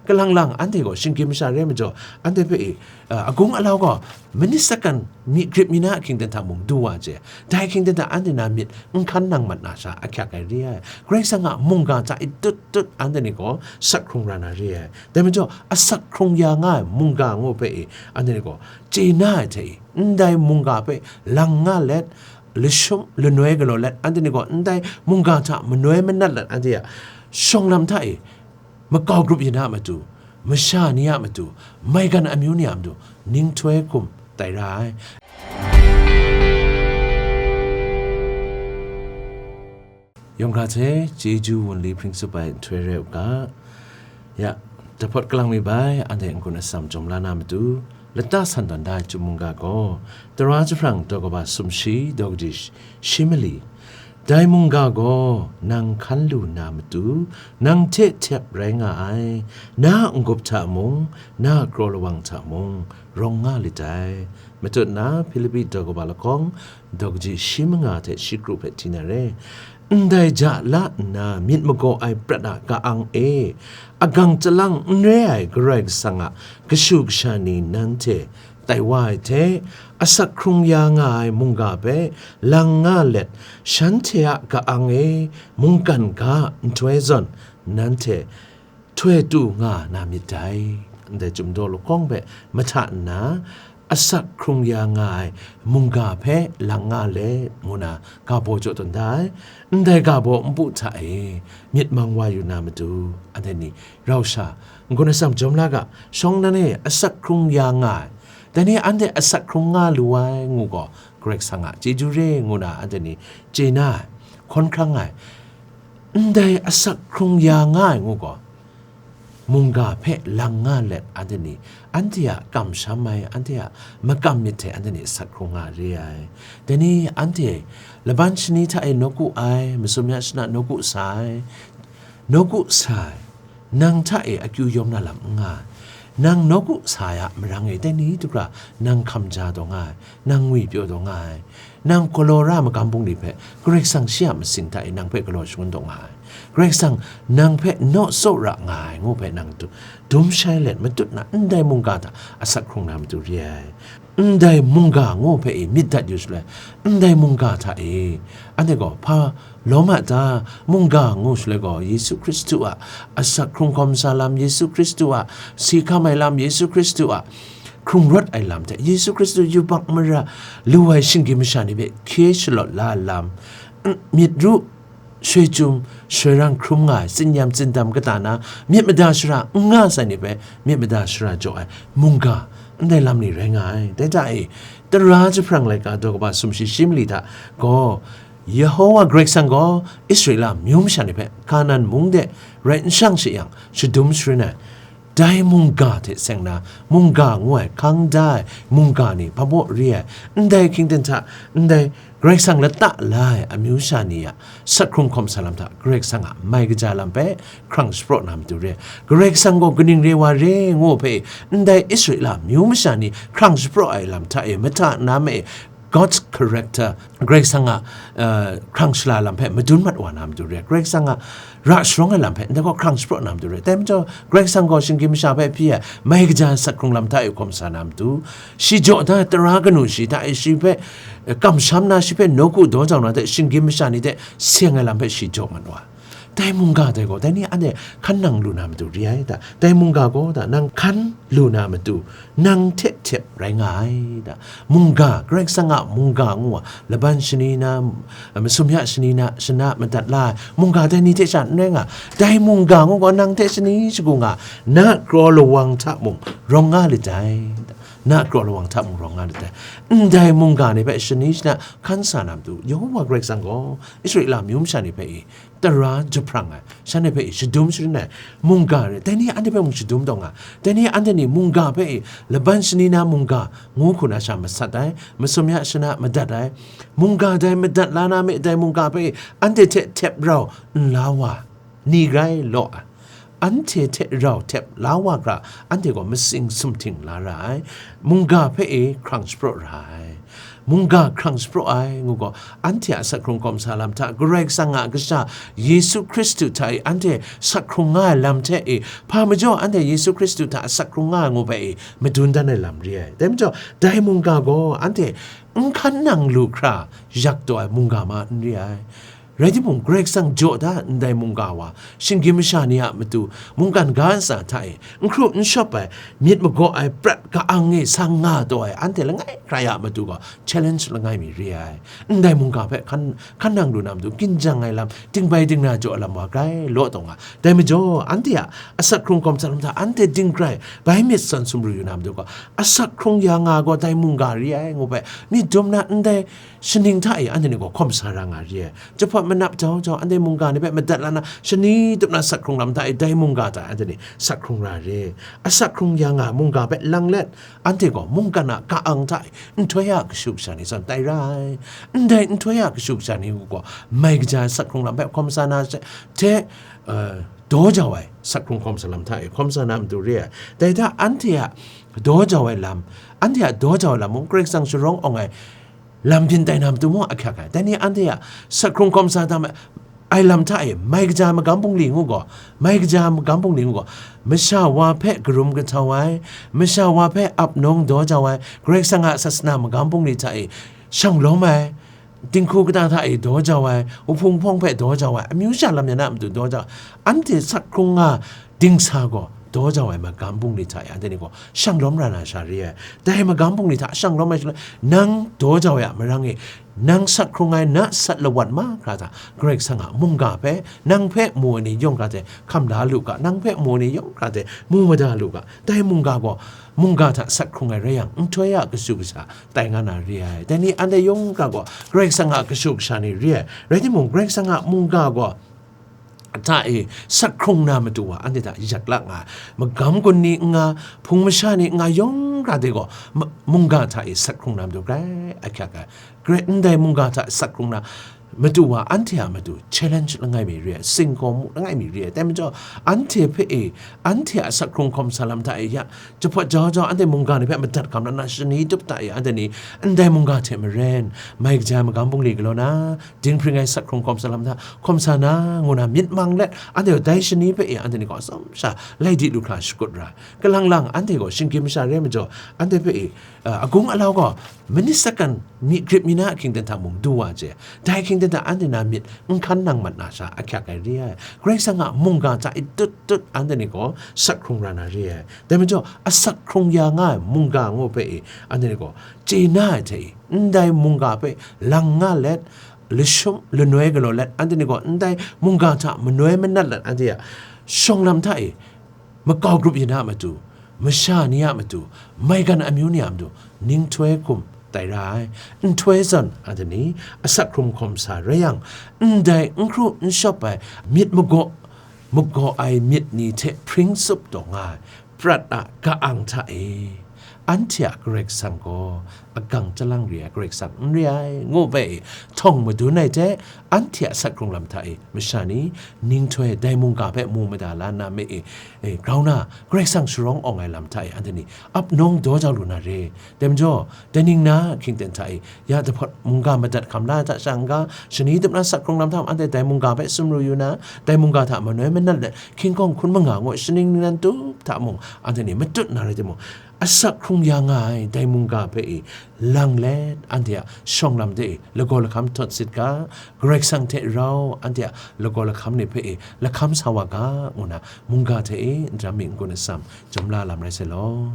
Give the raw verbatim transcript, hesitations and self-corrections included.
Kalang lang anhte gaw shinggyim masha re ai majaw, anhte hpe e, a, agung alau gaw, manit sakan myi grip mi na a hkying ten hta mung du wa ai hte, dai hkying ten hta anhte na myit n hkan nang mat na sha ahkyak ai re ai. Karai Kasang a mungga hta e tut tut anhte ni gaw sak hkrung ra na re ai. Dai majaw, asak hkrung ya nga ai mungga ngu hpe e, anhte ni gaw chye na ai hte e, ndai mungga hpe lang nga let, lashum lanoi galaw let, anhte ni gaw ndai mungga hta manoi manat let, anhte a shawng lam hta e makau grup yin a matu, masha ni a matu, maigan amyu ni a matu, ninghtoi hkum tai ra ai. Yawng hkra hte chyeju wunli hpring tsup ai nhtoi rai u ga. Ya, dahpawt kalang mi bai, anhte n-gun atsam jawm la na matu, lata san tawn da ai chyum mungga gaw, Tara jahprang daw kaba sumshi daw kaji shi mali, dai mungga gaw nang hkan lu na matu, nang hte htep rai nga ai, na a n-gup hta mung, na a kraw lawang hta mung, rawng nga lit ai. Matut na Hpilipi daw kaba lahkawng, daw kaji shi manga hte shi kru hpe hti na re. Ndai ja la nna myit magaw ai prat a ka-ang e, agang chyalang n re ai Karai Kasang a kashu kasha ni nanhte tai wa ai hte, asak hkrung ya nga ai mungga hpe lang nga let, shanhte a ka-ang e mungkan ga nhtoi zawn nanhte htoi tu nga na myit dai. Ndai chyum daw lahkawng hpe mahta nna, asak hkrung ya nga ai mungga hpe lang nga let, ngu na ga baw jaw tawn da ai. Ndai ga baw npu hta e myit mang wa yu na matu, anhte ni rau sha n-gun atsam jawm la ga, shawng nan e asak hkrung ya nga ai, dai ni anhte asak hkrung nga lu ai ngu gaw, Karai Kasang a chyeju re ngu na anhte ni chye na ai, hkawn hkrang ai, ndai asak hkrung ya nga ai ngu gaw, mungga hpe lang nga let anhte ni, anhte a kamsham ai, anhte a makam myit hte anhte ni asak hkrung nga re ai. Dai ni anhte laban shani hta e nawku ai, masum ya shana nawku sa ai, nawku sa ai, nang hta e akyu yawm na lam n nga ai. Nang nawku sa ai a marang e, dai ni dagra nang hkam ja taw nga ai, nang ngwi pyaw taw nga ai, nang galaw ra ai magam bungli hpe Karai Kasang shi a masing hta e nang hpe galaw shangun taw nga ai. Karai Kasang nang hpe naw tsaw ra nga ai ngu hpe nang du-, dum shai let matut na ndai mungga hta asak hkrung na matu re ai. Ndai mungga ngu hpe e myit dat yu shaloi, ndai mungga hta e anhte gaw hpa lawm a ta? Mungga ngu shaloi gaw, Yesu Hkristu a asak hkrung hkawm sa lam, Yesu Hkristu a si hkam ai lam, Yesu Hkristu a hkrung rawt ai lam hte, Yesu Hkristu yubak mara lu ai shinggyim masha ni hpe hkye shalawt la ai lam, n-, myit ru, shoi chyum, shoi rang hkrum nga ai, tsinyam tsindam kata na, myit mada shara n nga sai ni hpe myit mada shara jaw ai mungga, ndai lam ni rai nga ai. Dai hta e, Tara jahprang laika daw kaba sumshi shi mali hta gaw, Yehowa Karai Kasang gaw Israela myu masha ni hpe Kanan mung de rai n shang she yang, shadum sharin ai. Dai mungga hte seng na, mungga ngu ai, hkang da ai mungga ni hpa baw re ai, ndai hkying ten hta, ndai Karai Kasang lata la ai amyu sha ni a sak hkrung hkawm sa lam hta, Karai Kasang a mai kaja lam hpe hkrang shapraw na matu re ai. Karai Kasang gaw kaning re wa re ngu hpe, ndai Israela myu masha ni hkrang shapraw ai lam hta e, mahta na me e, God's character, Karai Kasang a, uh, hkrang shala lam hpe madun mat wa na matu re ai. Karai Kasang a ra sharawng ai lam hpe ndai gaw hkrang shapraw na matu re ai. Dai majaw, Karai Kasang gaw shinggyim masha hpe hpyi ai, mai kaja ai sak hkrung lam hta e hkawm sa na matu, shi jaw da ai tara kanu shi hta e shi hpe, eh, kamsham na, shi hpe nawku daw jau na hte shinggyim masha ni hte seng ai lam hpe shi jaw mat wa ai. Dai mungga dai gaw, dai ni anhte hkan nang lu na matu re ai ta? Dai mungga gaw ta, nang hkan lu na matu, nang hte htep rai nga ai ta? Mungga, Karai Kasang a mungga ngu ai, laban shani na, masum ya shani na, shana madat la ai mungga dai ni hte sha n rai nga. Dai mungga ngu gaw, nang hte shani shagu nga, na kraw lawang hta mung rawng nga lit ai ta? Na kraw lawang hta mung rawng nga lit ai. Ndai mungga ni hpe shani shana hkan sa na matu, Yehowa Karai Kasang gaw Israela myu masha ni hpe i, tara jahprang ai, shanhte hpe shadum sharin ai mungga re, dai ni anhte hpe mung shadum taw nga, dai ni anhte ni mungga hpe e, laban shani na mungga ngu hku na sha masat ai, masum ya shana madat ai, mungga dai madat la na me, dai mungga hpe e, anhte hte htep rau n la wa ni rai law ai, anhte hte rau htep la wa hkra, anhte gaw masing sumhting la ra ai, mungga hpe e hkrang shapraw ra ai. mungga hkrang shapraw ai ngu gaw, anhte a asak hkrung kawmsa lam hta Karai Kasang a Kasha Yesu Hkristu hta e anhte asak hkrung nga ai lam hte e, hpa majaw anhte Yesu Hkristu hta asak hkrung nga ai ngu hpe e madun dan ai lam re ai. Dai majaw, dai mungga gaw anhte n hkan nang lu hkra yak taw ai mungga ma n re ai. Rai timung, Karai Kasang jaw da ndai mungga wa, shinggyim masha ni a matu, mungkan ga ntsa hta e, n hkru n shawp ai, myit magaw ai, prat ka-ang e sang nga taw ai, anhte langai hkrai a matu gaw, challenge langai mi re ai. Ndai mungga hpe hkan, hkan nang lu na matu, ginjang ai lam, dingbai dingna jaw ai lam wa grai law taw nga. Dai majaw, anhte a asak hkrung kawmsa lam hta, anhte dinggrai, bai myit sawn sumru yu na matu gaw, asak hkrung ya nga gaw, dai mungga re ai, ngu hpe, myit dum na ndai shaning hta e anhte ni gaw hkawm sa ra nga re ai. Jahpawt manap jau jau, anhte mungga ni hpe madat la na, shani tup na asak hkrung lam hta e dai mungga hta e anhte ni asak hkrung ra re. Asak hkrung ya nga mungga hpe lang let, anhte gaw mungkan a ka-ang hta e nhtoi a kashu kasha ni zawn tai ra ai. Ndai nhtoi a kashu kasha ni gaw, mai kaja ai asak hkrung lam hpe hkawm sa na hte, eh, daw jau ai asak hkrung hkawm sa lam hta e hkawm sa na matu re ai. Dai hta anhte a daw jau ai lam, anhte a daw jau ai lam mung, Karai Kasang sharawng awng ai lam byin tai na matu mung ahkyak ai. Dai ni anhte a asak hkrung hkawm sa da ma ai lam hta e, mai kaja ai magam bungli ngu gaw, mai kaja ai magam bungli ngu gaw, masha wa hpe karum kahtau ai, masha wa hpe ap nawng daw jau ai, Karai Kasang a sasana magam bungli hta e shang lawm ai, dinghku kata hta e daw jau ai, wuhpung hpawng hpe daw jau ai, amyu sha lam yan a matu daw jau ai, anhte asak hkrung nga dingsa gaw daw jau ai magam bungli hta e anhte ni gaw shang lawm ra na sha re ai. Dai magam bungli hta shang lawm ai shaloi, nang daw jau ai a marang e, nang asak hkrung ai na sat lawat mahkra hta, Karai Kasang a mungga hpe, nang hpe mu ai ni yawng hkra hte hkam da lu ga, nang hpe mu ai ni yawng hkra hte mu mada lu ga, dai mungga gaw, mungga hta asak hkrung ai rai yang, nhtoi a kashu kasha tai nga na re ai. Dai ni anhte yawng hkra gaw, Karai Kasang a kashu kasha ni re ai. Rai timung, Karai Kasang a mungga gaw, hta e asak hkrung na matu wa anhte hta yak la nga ai, magam gun ni n nga, hpung masha ni n nga, yawng hkra de gaw ma-, mungga hta e asak hkrung na matu grai ahkyak ai. Grai ndai mungga hta asak hkrung na matu wa anhte a matu challenge langai mi re ai, singkaw mu langai mi re ai. Dai majaw, anhte hpe e, anhte a asak hkrung hkawm sa lam hta e ya, jahpawt jau jau anhte mungga ni hpe madat hkam la na, shani tup hta e anhte ni ndai mungga hte maren, mai kaja ai magam bungli galaw na, dinghpring ai asak hkrung hkawm sa lam hta hkawm sa na, ngu na myit mang let, anhte gaw dai shani hpe e anhte ni gaw atsawm sha lai di lu hkra shakut ra ai. Kalang lang anhte gaw shinggyim masha re ai majaw, anhte hpe e, a, agung alau gaw, minit sakan mi grip mi na a hkying ten hta mung du wa ai. Dai hkying ten hta anhte na myit n hkan nang mat na sha ahkyak ai re ai. Karai Kasang a mungga hta e tut tut anhte ni gaw asak hkrung ra na re ai. Dai majaw, asak hkrung ya nga ai mungga ngu hpe e, anhte ni gaw chye na ai hte e, ndai mungga hpe lang nga let, lashum lanoi galaw let, anhte ni gaw ndai mungga hta manoi manat let, anhte a shawng lam hta e makau grup yin a matu, masha ni a matu, maigan amyu ni a matu, ninghtoi hkum tai ra ai. Nhtoi zawn, anhte ni asak hkrung hkawm sa rai yang, ndai n hkru n shawp ai myit magaw, magaw ai myit ni hte hpring tsup taw nga ai prat a ka-ang hta e, anhte a Karai Kasang gaw agang chyalang re ai Karai Kasang n re ai, ngu hpe e, htawng madun ai hte, anhte a asak hkrung lam hta e, masha ni, ninghtoi dai mungga hpe mu mada la nna me e, e, grau na, Karai Kasang sharawng awng ai lam hta e, anhte ni, ap nawng daw jau lu na re. Dai majaw, dai ning na hkying ten hta e, ya jahpawt mungga madat hkam la ai hta sha n-ga, shani tup na asak hkrung lam hta mung, anhte dai mungga hpe sumru yu na, dai mungga hta manoi manat let, hkying hkawng hkun manga ngu shaning ningnan tup hta mung, anhte ni matut na rai timung, asak hkrung ya nga ai dai mungga hpe e lang let, anhte a shawng lam de e lagaw lahkam htawt sit ga, Karai Kasang hte rau anhte a lagaw lahkam ni hpe e lahkam sa wa ga, ngu na mungga hte e ndam mi n-gun atsam jawm la lam rai sai law.